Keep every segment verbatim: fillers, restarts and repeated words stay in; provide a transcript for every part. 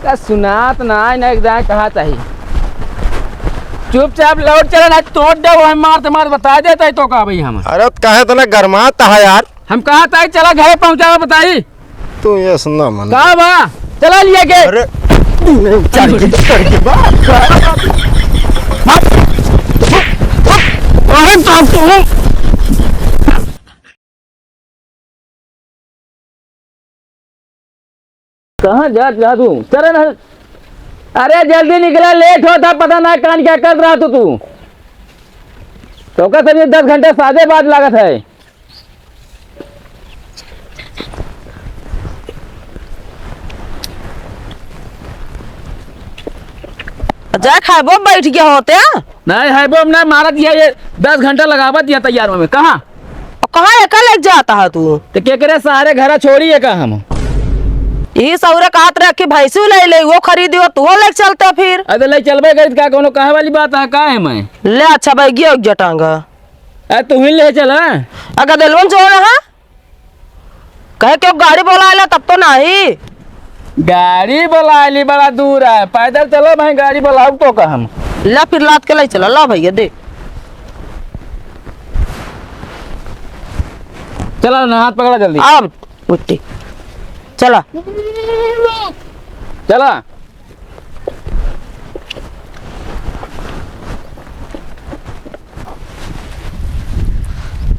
ए, सुनात ना, ना एक दाएं कहा चाही। चुपचाप लौट चला, ना तोड़ दे, वही मार ते मार बता देता है तो का भाई हम। अरे तो काहे इतना गरमात है यार? हम कहा था चला घरे पहुंचा बताई। तू ये सुनना मन। का बा? चला लिया के। अरे, नहीं, चढ़ के, चढ़ के, बा। अरे, साहब, तू। कहाँ जात रहा तू? चल ना। अरे, जल्दी निकला, लेट होता, पता ना कान क्या कर रहा तू, तू। तो का सर, ये दस घंटे सादे बाद लागत है। जा खाबो, बैठ गया होते। नहीं है वो, ना मारत ये, ये दस घंटा लगावत ये तैयार में। कहाँ? और कहाँ एका लेके जाता है तू? तो केकरे सहारे घरा छोड़ी है का हम? ई सौरे कहत रहे कि भैंसू ले ले, वो खरीदी हो, तू लेके चलते फिर। अरे ले चलबे करित का, कोनो कहे वाली बात है का है मैं? ले अच्छा बैगिया एक जटांगा। अरे तू ही ले चल, हाँ? अगर दिलवन जो रहा, कहे क्यों गाड़ी बोला ले तब तो नहीं। गाड़ी बोला ली, बड़ा दूर है, पैदल चलो भाई, गाड़ी बोलाऊ तो का हम। ला फिर लाद के ले चला, ला भैया दे। चला ना, हाथ पकड़ा जल्दी। अब उठी। चला। चला।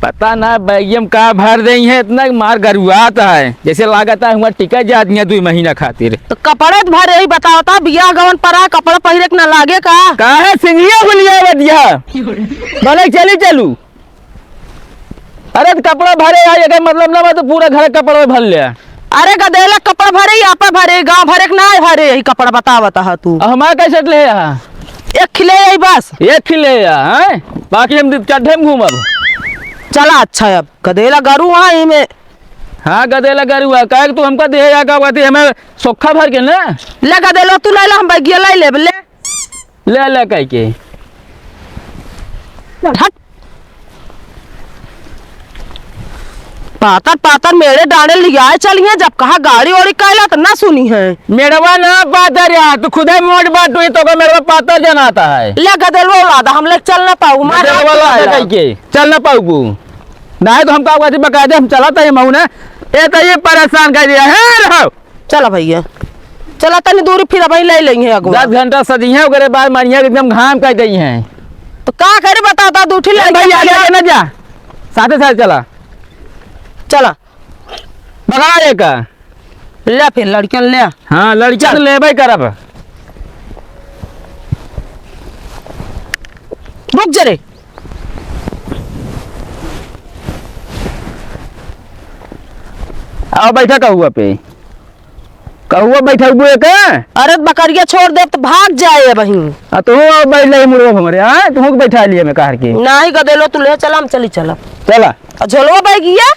पता ना बैगियम का भर देई है, इतना मार गरुआत है, जैसे लागत है हुआ टिकट जात है दुई महीना खातिर। तो कपड़े तो भरे ही बतावता, बियाह गवन पर आ, कपड़ा पहिरे के ना लागे का? काहे सिंगिया हुलिया बदिया? भले चली चलू। अरे तो कपड़ा भरे है, एकर मतलब ना बा तो पूरा घर कपड़ा भर ले। अरे गदेला कपड़ा भरे, यहाँ पे भरे, गाँव भरे के ना भरे, यही कपड़ा बतावता है तू। अब हमारा कैसे ले यहाँ? एक खिले यही बस। एक खिले यहाँ, हैं? बाकी हम चड्ढे में घूमब। चला अच्छा, अब गदेला गरू वहाँ ही में। हाँ, गदेला गरू है, काहे कि तू हमका दे या का बात है, हमें सोखा भर के ना। ले गदेला तू ले ला, हम बैगिया लाई लेब, ले। ले, ले कह के। हट। पातर, पातर मेरे डांडे लियाए चलिए, जब कहा गाड़ी ओड़ी कहला त ना सुनी है। मेड़वा ना पातर यार, तू खुदे मोट बाटू, ये तो का मेड़वा पातर जनाता है। ले गदेलवा लादा, हम ले चल ना पाऊ, मार गदेलवा हाथ लादा उठाएला। कह के, चल ना पाऊ। नहीं तो हम का कहती बकायदे हम चला था ये मऊ ने, ए तो ये परेशान कर दिया है, रहो। चला भैया, चला तनी दूरी फिर अबहीं ले लेंगे अगुआ। दस घंटा सजिहे, ओकरे बाद मारिहे एकदम घाम कर गई हैं। तो का करे बताओ, तो दूठी ए ले भैया, चला। लेके ना जा, साथे साथ चला। चला। बगा लेका। ले फिर लड़कियन ले। हाँ, लड़कियन चल। लेबे करब। रुक जा रे। आओ बैठा कहुआ पे। कहुआ बैठा हुए का? अरे बकरिया छोड़ दे तो भाग जाए अबहीं। आ, तू बैठ ले मुड़वा हमरे, हाँ? तू बैठा लिए मैं कार के। नाही गदेलो, तू ले चला, हम चली चला। चला। आ झोलवा बैगिया?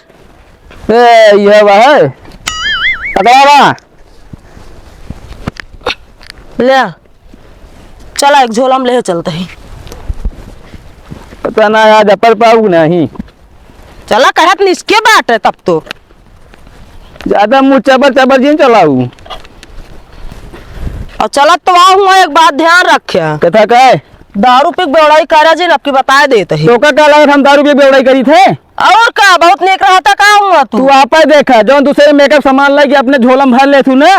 ए, ये बा है। पकड़ा बा। ले आ। चला, एक झोला में ले चलते ही। पता ना आज अपर पाऊ नहीं। चला, कहत निसके बाटे तब तो। ज्यादा मुँह चबर चबर जिन चलाऊ। और चलत तो आऊ हुआ, एक बात ध्यान रखे। कथा का है? दारू पी के बेवड़ाई करा जिन, अब की बताए देत ही। तो का, का लागत हम दारू पी के बेवड़ाई करी थे? और का, बहुत नेक रहता का हुआ तू? तू आपे देखा, जौन दूसरे मेकअप सामान लाइके अपने झोला में भर लेथू ना।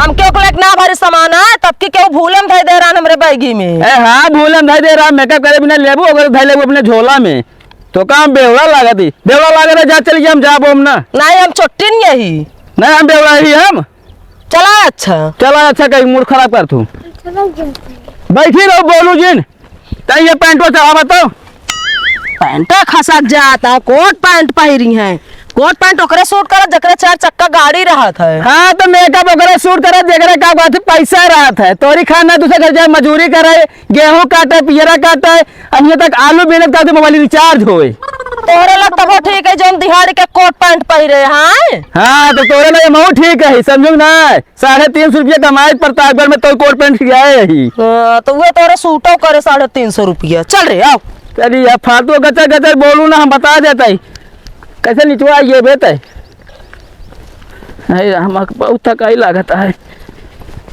हम क्यों को लेके ना भरी सामान है, तब की क्यों भूले में धई दे रहा हमरे बैगी में? ए हाँ, भूले में धई दे रहा, मेकअप करे बिना लेबू, अगर धई लेबू अपने झोला में। तो काम बेवड़ा लागत ही, बेवड़ा लागत है, जा चल गया, हम जाबो हम ना। नहीं, हम छुट्टी नहीं यही। नहीं, हम बेवड़ा ही हम। चला अच्छा। चला अच्छा, कहीं मूड खराब कर तू। बैठी रहो, बोलू जिन। तई ये पैंटवा चढ़ावा तो। पैंटा खसक जाता, कोट पैंट पहिरी हैं। कोट पैंट ओकरे सूट करत, जेकरे चार चक्का गाड़ी रहत है। हाँ, तो मेकअप ओकरे सूट करत, जेकरे का बात है, पैसा रहत है। तोरी खाना दूसरे घर जाए, मजूरी करे, गेहूं काटे, पियरा काटे, अहिया तक आलू बीनत करते मोबाइल रिचार्ज होए। तोहरे लग तबो ठीक है, जौन दिहाड़ी के कोट पैंट पहिरे हैं। हाँ, तो तोरे लगे महू ठीक है, समझू ना? साढ़े तीन सौ रुपया कमाए प्रतापगढ़ में तो कोट पैंट सियाए यही। हाँ, तो वो तोरे सूटो करे साढ़े तीन सौ रुपया। चल रे, आओ। चलिए, अब फालतू गचर गचर बोलू ना, हम बता देता ही। कैसे निचवा ये बेत है? अरे राम, बहुत थकाई लागत है।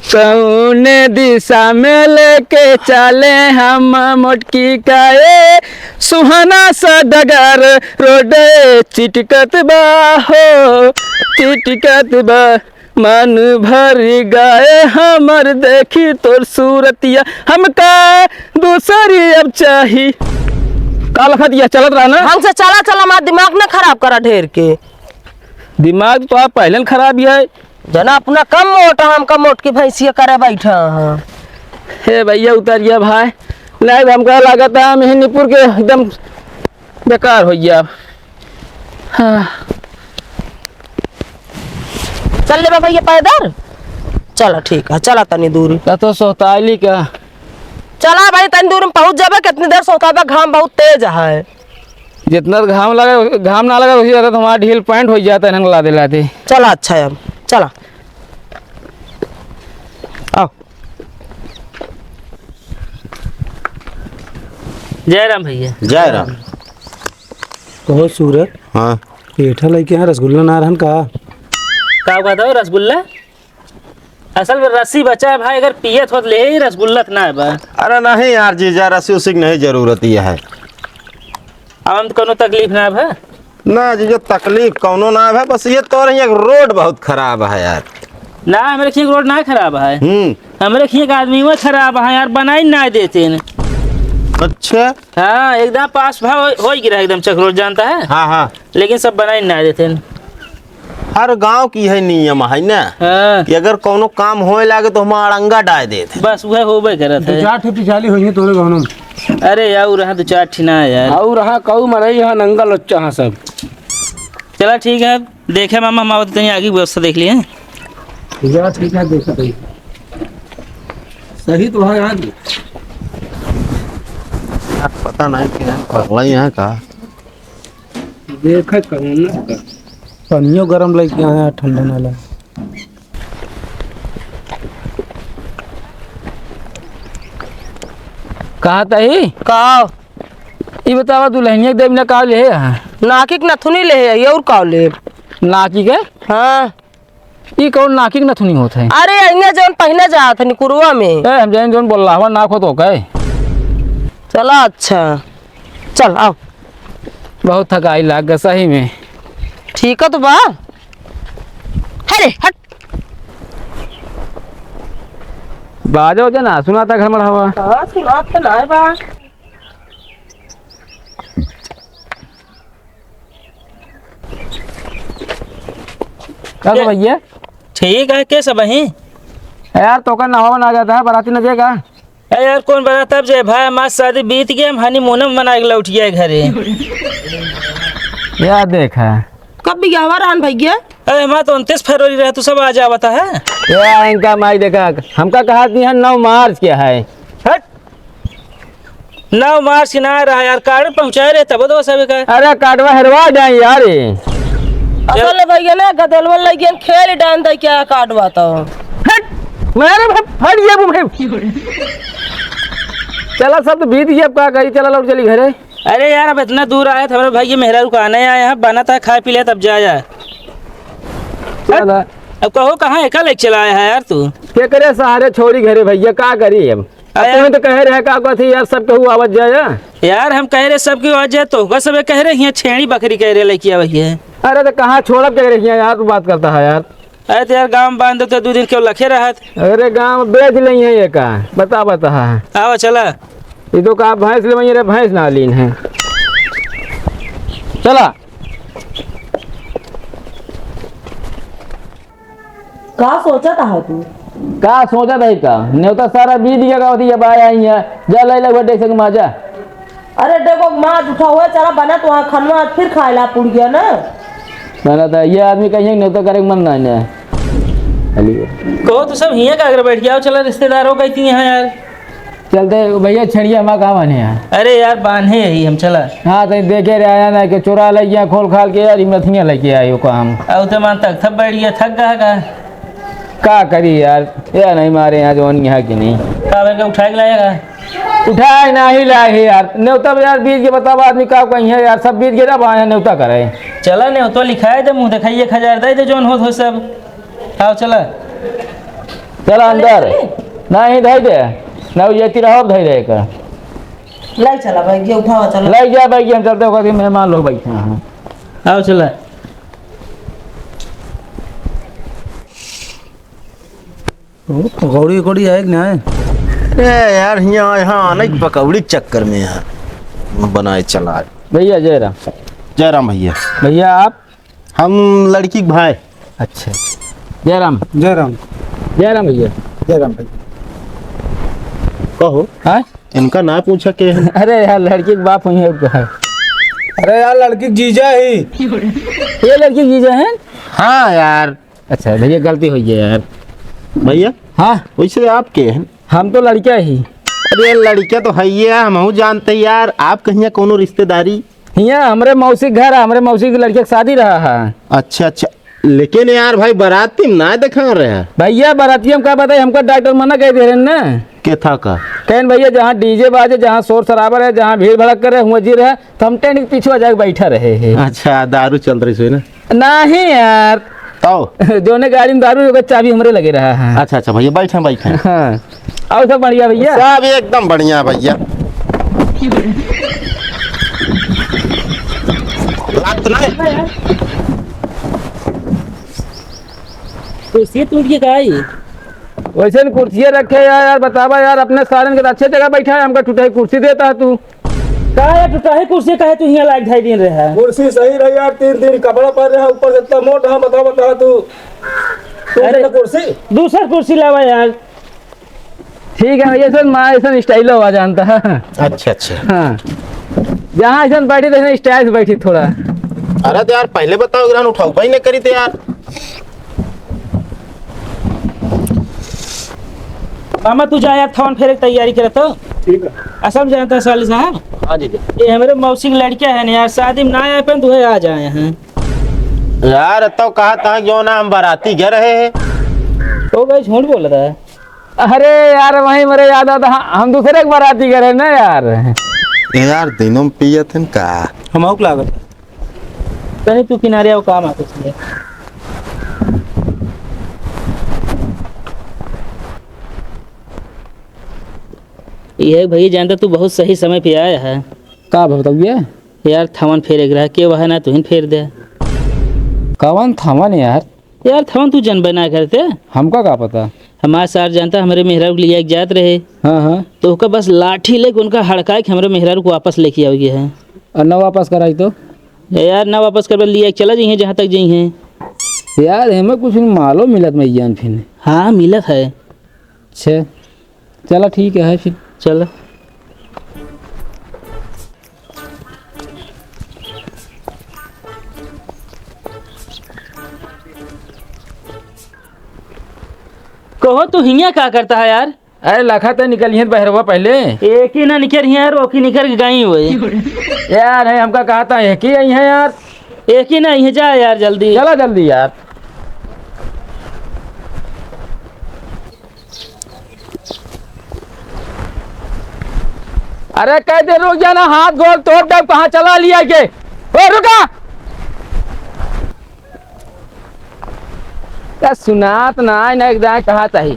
कौने दिशा में लेके चले हम मोटकी का ए सुहाना सा डगर, रोडे चिटकत बा हो, चिटकत बा। मन भर गए हमर देखी तोर सूरतिया, हमका दूसरी अब चाही। का लखत यह चलत रहा ना? ढंग से चला, चला, हमार दिमाग न खराब करा ढेर के। दिमाग तो आप पहले न खराब ही है। जना अपना कम मोटा, हमका मोटकी भैंसिया करे बैठा है। हे भैया उतरिया भाई, नहीं तो हमका लागत है हम यही निपुर के एकदम बेकार हो गया। हाँ। चल लेबा भैया पैदल? चला ठीक है, चला तनी दूरी। का तो सोहताइली का? चला भाई, तनी दूर में पहुँच जाबे, कितनी देर सोहताबे, घाम बहुत तेज है। जितना घाम लगे, घाम ना लगे, उसी ज्यादा तो हमारा ढील पैंट हो जाता है, नंग लादे लादे। चला अच्छा है, अब चला। आओ। जय राम भैया। जय राम। कहो सूरत, हाँ। पेठा लइके यहाँ रसगुल्ला ना रहन का? का कहत हो, रसगुल्ला? असल में रसी बचा है भाई, अगर पियत होत ले ही रसगुल्ला त ना बा। अरे नहीं यार जीजा, रसी उसी की नहीं जरूरत ये है। अब हम तो कोनो तकलीफ ना बा। ना जीजा, तकलीफ कौनो ना है, बस ये तो रही एक रोड बहुत खराब है यार। ना, हमरे खियाँ रोड ना खराब है। हम्म। हमरे खियाँ का आदमी वो खराब है यार, बनाई ना देते हैं। अच्छा। हाँ, एकदम पास भा हो, हो ही गिरा एकदम चक रोड, जानता है? हाँ, हाँ। लेकिन सब बनाई ना देते हैं। हर गांव की है नियम है ना, हाँ। कि अगर कौनो काम होए लागे तो हम अड़ंगा डाय देत है। बस वह होबे करत दो है। चार ठे पिछाली होइए तोरे गहनों में। अरे यार, रहा दो चार ठी ना यार। और रहा कऊ मरई, यहाँ नंगा लच्चा हाँ सब। चला ठीक है, देखे मामा, हम आवत तनी आगे व्यवस्था देख लिए। ठीक है, ठीक है, देखा देखा। सही तो है यार। यार, पता नहीं कि यार पगला ही है का। देखा कौन ना का। पनियो गरम लग गया है, ठंडा ना लगा। कहा तही? का? ई बतावा, दुल्हनिया के देव ने का ले है? नाकी के नथुनी ले है, और का ले? नाकी के? हाँ। ई कौन नाकी के नथुनी होत है? अरे, इन्हें जौन पहिने जात है निकुरवा में। ए, हम जाइन जौन बोल रहा हवा, नाक हो तो कहे। चला, अच्छा। चल, आओ। बहुत थकाई लाग गए सही में। ठीक है तो बा। अरे, हट। बाजो जे ना, सुना था घर में हवा। हाँ, सुना तो ना बा। का के-, भैया? ठीक है, के सब ही? यार, तो का नहावा ना जाता है, बाराती न जाएगा? ए यार, कौन बारात अब जाए भाई, हमार शादी बीत गया, हम हनीमून में मना के लौट गए घरे। या देखा। कब बियाहवा रहन भैया? अरे, हमार तो उनतीस फरवरी रहा, तू सब आ जावता है। या इनका माई देखा, हमका कहा दी है नौ मार्च के है। हट। नौ मार्च के ना रहा यार, कार्ड पहुँचाए रहे तब तो सब का। अरे कार्डवा हेरवा जाए यार। असल भैया ना गदलवन लगियन खेल डाल दे क्या कार्डवा तो। हट, मारे भाई, हट ये भाई। चला सब तो बीत गया, अब का करी, चला लौट चली घरे। अरे यार अब इतना दूर आए थे, हमारे भाई ये मेहरा रुकाने आए हैं, बना था खाए पी ले तब जा जा। चला। अब कहो कहाँ एका लेके चला आया है यार तू? के करे सहारे छोड़ी घरे भैया, का करी अब? अब अरे तुम्हें तो कहे रहे का कथी यार, सब केहू आवत जाए। यार हम कहे रहे सब केहू आवत जाए, तो का सबे कहे रहे हियाँ छेड़ी बकरी कहे रहे लइकिया भैया। अरे तो कहाँ छोड़ब के रहे हियाँ यार, तू बात करता है यार। अरे तो यार गाँव में बांध दो तो दो दिन केहू लखे रहत। अरे गाँव में बेच लेइहैं ये का, बता बता है। आवा चला। ये तो का भैंस ले रे, भैंस ना लीन है। चला। का सोचत आहा तू? का सोचत है का? नेवता सारा बीत गया का होती, अब आया ही है। जा ले ले बर्थडे से कमा जा। अरे देखो, माँ जूठा हुआ, चला बना तो वहाँ खनवा, फिर खाए ला पुड़ गया ना। बना था, ये आदमी कहीं नेवता करे के मन ना है। चलिए। कहो तो सब हियाँ का अगर बैठ गया हो, चला रिश्तेदारों का इतनी यहाँ यार। चलते भैया, छेड़िया हमार का बान्हे हैं? अरे यार, बान्हे ही हम, चला। हाँ, तो देखे रहे आया ना कि चोरा लइ गया खोल खाल के यार, ई मथिया लइके आयो का हम। अब तो मान तक थक बैठ गया, थक गया का? का करी यार, ये नहीं मारे यहाँ जौन यहाँ की नहीं। का बेर के उठाए के लाएगा? उठाए नाही लाए यार, नेवता यार बीत के बतावा आदमी का कहीं है यार, सब बीत के अब आया नेवता करे। चला नेवतो लिखाए दे, मुँह दिखाइए, एक हजार दे दे जौन होत हो सब। आओ चला। चला अंदर। चले? नहीं, धई दे। ना, ये तिरहुआ धई दे का। लाई चला, बैग ये उठावा, चला। लाई जा, बैग ये हम चलते, ओकर के मेहमान लोग बैठे हैं। आओ, चला। ओ, पकौड़ी, पकौड़ी है कि नहीं? ए यार, हियाँ, यहाँ आने के पकौड़ी के चक्कर में यार बनाए चला आए। भैया, जय राम। जय राम भैया। भैया, आप? हम लड़की के भाई। अच्छा, अच्छा। जय राम। जय राम। जय राम भैया। जय राम भैया। कहो। हाँ? इनका ना पूछा के है? अरे यार, लड़की के बाप हुई है, का है? अरे यार, लड़की के जीजा ही। ये लड़की के जीजा हैं? हाँ यार। अच्छा भैया, गलती हुई है यार। भैया? हाँ? वैसे आप के हैं? हम तो लड़का ही। अरे लड़का तो है ही है, हमहू जानते ही यार। आप कहिया कोनो रिश्तेदारी? हियाँ हमरे मौसी के घर है, हमरे मौसी के लड़के के शादी रहा है। अच्छा, अच्छा। लेकिन यार भाई, बाराती में ना देखा रहे हैं। भैया, बाराती हम का बताई, हमको डॉक्टर मना कर दे रहे हैं ना। के था का? कहन भैया, जहाँ डीजे बाजे, जहाँ शोर शराबा रहे, जहाँ भीड़ भड़क करे, हुआ जी रहे, तो हम टेंट के पीछे जाके बैठा रहे हैं। अच्छा, दारू चल रही सो ना? नहीं यार। तो? जोने गाड़ी में दारू, ओकर चाबी हमरे लगे रहा है। अच्छा, अच्छा भैया, बैठे, बैठे। हाँ। और सब बढ़िया भैया? सब एकदम बढ़िया भैया। लात नहीं? कुर्सी टूट के का आई? वैसे न कुर्सियाँ रखे यार, यार बतावा यार, अपने सारन के तो अच्छे जगह बैठा है, हमका टूटे कुर्सी देता है तू। का यार, टूटा है कुर्सी, काहे तू हियाँ लाइट ढाई दिन रहे है? कुर्सी सही रही यार, तीन दिन कपड़ा पहन रहे है, ऊपर से इतना मोटा, हाँ, बताओ, बताओ तू। तू अरे, दे ना कुर्सी। दूसर कुर्सी लावा यार। ठीक है, ऐसा माँ, ऐसा स्टाइल हुआ जानता है। अच्छा, अच्छा। हाँ, जहाँ ऐसा बैठी तो ऐसा स्टाइल से बैठी थोड़ा। अरे तो यार, पहले बताओ, ग्रहण उठाओ, भाई ने करी थे यार। मामा, तू जा यार, थवन फेरे के तैयारी करत हो। ठीक है। असल जानता है साली साहब? हाँ जी, जी। ये हमरे मौसी के लड़का है ना यार, शादी में ना आए, पर तू आ जाए हैं। यार, तो कहा था जो ना हम बाराती गए रहे हैं। तो भाई झूठ बोल रहा है। अरे यार, वहीं मेरे याद आता, हम, हम दूसरे के बाराती गए रहे ना यार। ए यार, दिनों में पियत हन का? हम आउक लागत। तनी तू किनारे आओ, काम आते चलिए। ये भैया जानता, तू बहुत सही समय पे आया है। का बताइए? यार, थवन फेरे के रहा, के वह ना तुहिन फेर दे। कवन थवन यार? यार, थवन तू जनबे ना करते। हमका का पता? हमार सार जानता, हमरे मेहरारू के लिया के जात रहे। हाँ, हाँ। तो ओका बस लाठी लेके उनका हड़काए के हमरे मेहरारू को वापस लेके आओ गया है। और न वापस कराई तो? ए यार, ना वापस करबे, लिया के चला जइहे जहाँ तक जइहे। यार, हमें कुछ मालो मिलत मैयान फिन। हाँ, मिलत है। अच्छा, चला ठीक है, है फिर। चला। कहो, तू हियाँ का करता है यार? अरे लखा तो निकलिहैं बहरवा पहले। एक ही ना निकर हियाँ, रोकी निकर के गई हुई। यार है, हमका कहा था एक ही आई है यार। एक ही ना आई है, जा यार जल्दी। चला जल्दी यार। अरे कह दे रुक जा ना, हाथ गोड़ तोड़ दे, कहाँ चला लिया के? ओ रुका। का सुनात ना, ना एक दाएं कहा ताही।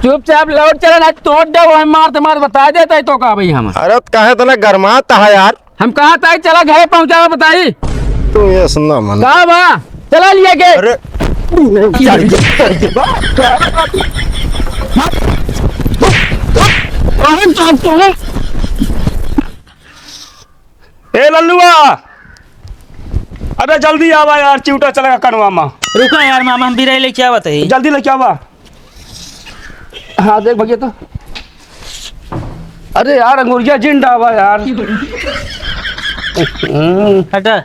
चुपचाप लौट चला, ना तोड़ दे, वह मार ते मार बता देता है तो का भाई हम। अरे तो कहे तो ना गरमात है यार। हम कहा ताही चला घरे पहुंचा बताई। तू ये सुनना मन। का बा? चला लिया के। अरे। चढ़ गया, चढ़ गया। अरे तो, तो। ए लल्लुआ, अबे जल्दी आवा यार, चिउटा चलेगा कनवा मा। रुका यार मामा, हम बिरई लेके आवत है। जल्दी लेके आवा। हाँ देख भैया तो, अरे यार अंगुरिया जिन डावा यार। हटा।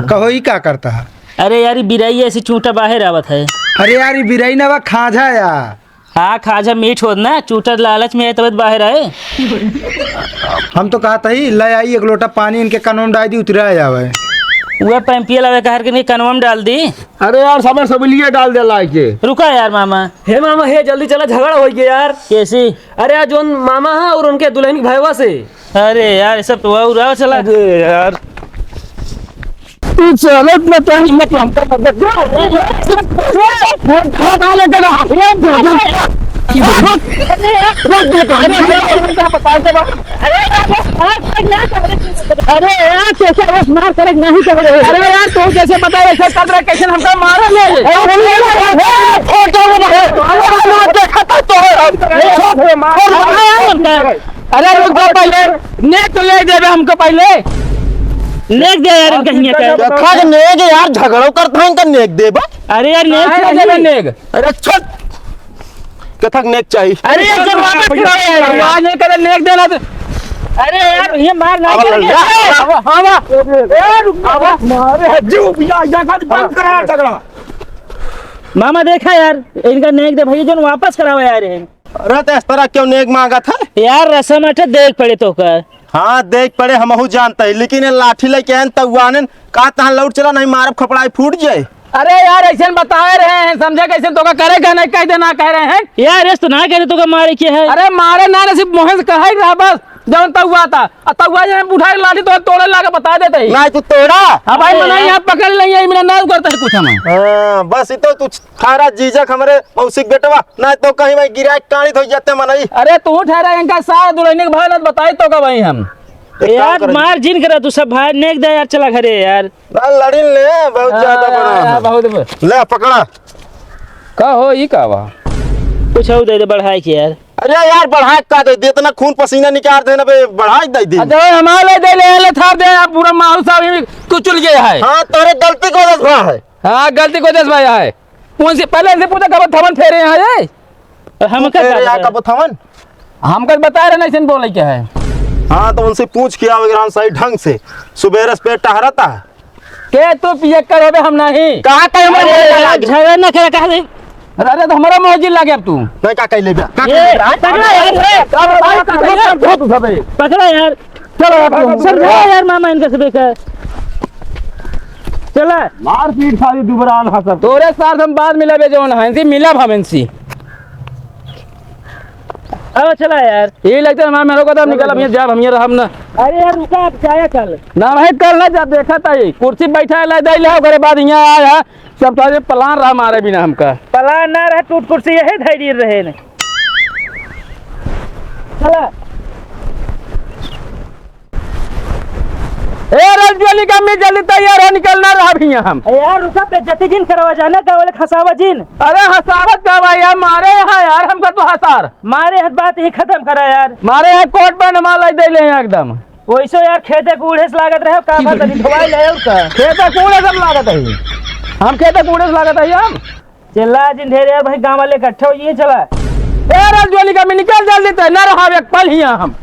कहो ई का करता है? अरे यार, ई बिरई ऐसी चूटा बाहर आवत है। अरे यार, ई बिरई ना बा, खाजा या। हाँ, खाजा मीठ होत ना, चूटा लालच में है तब बाहर आए। हम तो कहत ही, ले आई एक लोटा पानी, इनके कनवा में डाल दी, उतरा जावे। वह पैंपिया लावे कहर के नहीं, कनवा में डाल दी। अरे यार, समय सब लिए डाल दे ला के। रुका यार मामा। हे मामा, हे जल्दी चला, झगड़ा हो गया यार। कैसी? अरे यार, जोन मामा है और उनके दुल्हन के भाईवा से। अरे यार, ये सब तो वह उड़ावा चला। अरे यार। तू चलत न तो हिम्मत हमका मत दे। अरे यार, कैसे बस मार करे, नहीं कर रहे। अरे यार, तू जैसे बता, ऐसे कर रहे, कैसे हमका मारा ले? देखा था तो। अरे रुक जा पहले, नेग तो ले देबे हमको पहले। नेग दे यार, कहीं का। देखा के नेग यार, झगड़ो करता है, इनका नेग देबा। अरे यार, नेग काहे ना चाहिए। देबे नेग? अरे चल, कथक नेग चाहिए। अरे यार, चल वापस करो यार। आवाज नहीं करे, नेग देना तो। अरे यार, ये मार ना अब करे। लड़ जा। अब, अब, ए, रुक, अब, मारे है, जीव, या, या, बंद करा यार झगड़ा। मामा देखा यार, इनका नेग दे भैया, जोन वापस करावा यार। अरे, तो इस तरह क्यों नेग मांगत है? यार, रसम अटे देख पड़े तोका। हाँ, देख पड़े, हमहू जानत ही, लेकिन ये लाठी लेके आएन, तउआनेन, का तहाँ लौट चला, नहीं मारब, खपड़ाई फूट जाए। अरे यार, ऐसे बताए रहे हैं, समझे कैसे? तोका करे का नहीं, कह देना कह रहे हैं। यार, ऐसे तो ना कह रहे तोका मारे के है। अरे, मारे ना, सिर्फ मोहन से कहे रहा बस, जौन तउआ था, आ तउआ जे उठा के लाठी तो तोड़े लागे, बता देते ही। नहीं, तू तोड़ा। हाँ भाई, अरे मना यार। यहाँ पकड़ लेंगे, इमना ना करते हैं कुछ हम। हाँ, बस ये तो तू थारा जीजा के हमरे मौसी के बेटवा, ना तो कहीं भाई गिरा के कानी धोई जाते मनई। अरे तू ठहरा, इनका सारा दुल्हनिया के भाई ना बताई तोका भाई हम। एक काम यार, करे। मार जिन करा तू सब भाई, नेग दे यार, चला घरे यार। ना लड़िन ले, बहुत ज्यादा हाँ, बड़ा है। बहुत ब- ले पकड़ा। का हो, ई का बा? कुछ हो दे दे बढ़ाई के यार। अरे यार, बढ़ाई का दे दे, इतना खून पसीना निकाल देना बे, बढ़ाई दे दे। अच्छा, हमारे ले दे ले, ले थार दे, आप पूरा माहौल साहब ही कुचल गया है। हाँ, तोरे गलती को दस भा है। हाँ, गलती को दस भाई है। उनसे पहले इनसे पूछा, कब थवन फेरे यहाँ ये? हम तू का फेरे जाने यहाँ हैं? कब थवन? हमका बता रहे ना, ऐसे बोले क्या है? हाँ, तो उनसे पूछ के आओ, अगर हम सही ढंग से सुबेरे से पेट टहरता है। के तू पियक्कड़ होबे, हम नहीं। कहाँ कहीं हमारे अरे, मुँह लगा दे? झगड़ा ना करे, कहाँ से? अरे, अरे, तो हमारा मुँह जिन लागे अब तू। नहीं, का कह लेबे? का ये, कह लेबे? पकड़ा यार, ए, का बात कर रहे हैं? बहुत उठा बे। पकड़ा यार। चलो, आप लोग। समझाओ यार मामा इनका सबे का। चला। मारपीट सारी दुबरान हसर। तोरे साथ हम बाद मिला बे जौन है, इनसे मिला भाव इनसे। अब चला यार। ये लगता है हमारे मेरे को तो निकल, अब ये जाब हम ये रहब ना। अरे यार रुका, आप जाया कल। ना भाई, कल ना जा, देखा था ये कुर्सी बैठा है, ला दे ले, ओकरे बाद यहाँ आया, सब तो ये plan रहा मारे बिना हमका। Plan ना रहा, टूट कुर्सी यही धैर्य रहे ने। चला। ए, रजवाली का अम्मी, जल्दी तैयार हो, निकलना रहा भी हम। ए यार, रुका, बेइज्जती जिन करवा, जाने का बोले, हंसावा जिन। अरे, हंसावत का भाई, यार, मारे यहाँ, यार, हमका तो हंसार। मारे हत बात ही खत्म करा, यार। मारे यहाँ कोट पैंट हमारा लाई दे ले यहाँ एकदम। वैसो यार, खेते कूड़े से लागत रहे, का बात अभी धोवाई ले और का? खेते कूड़े से लागत है। हम खेते कूड़े से लागत है हम। चिल्ला जिन ढेर यार, भाई गाँव वाले इकट्ठे हो, ये चला। ए, रजवाली का अम्मी, निकल जल्दी, तो न रहा एक पल हियाँ हम।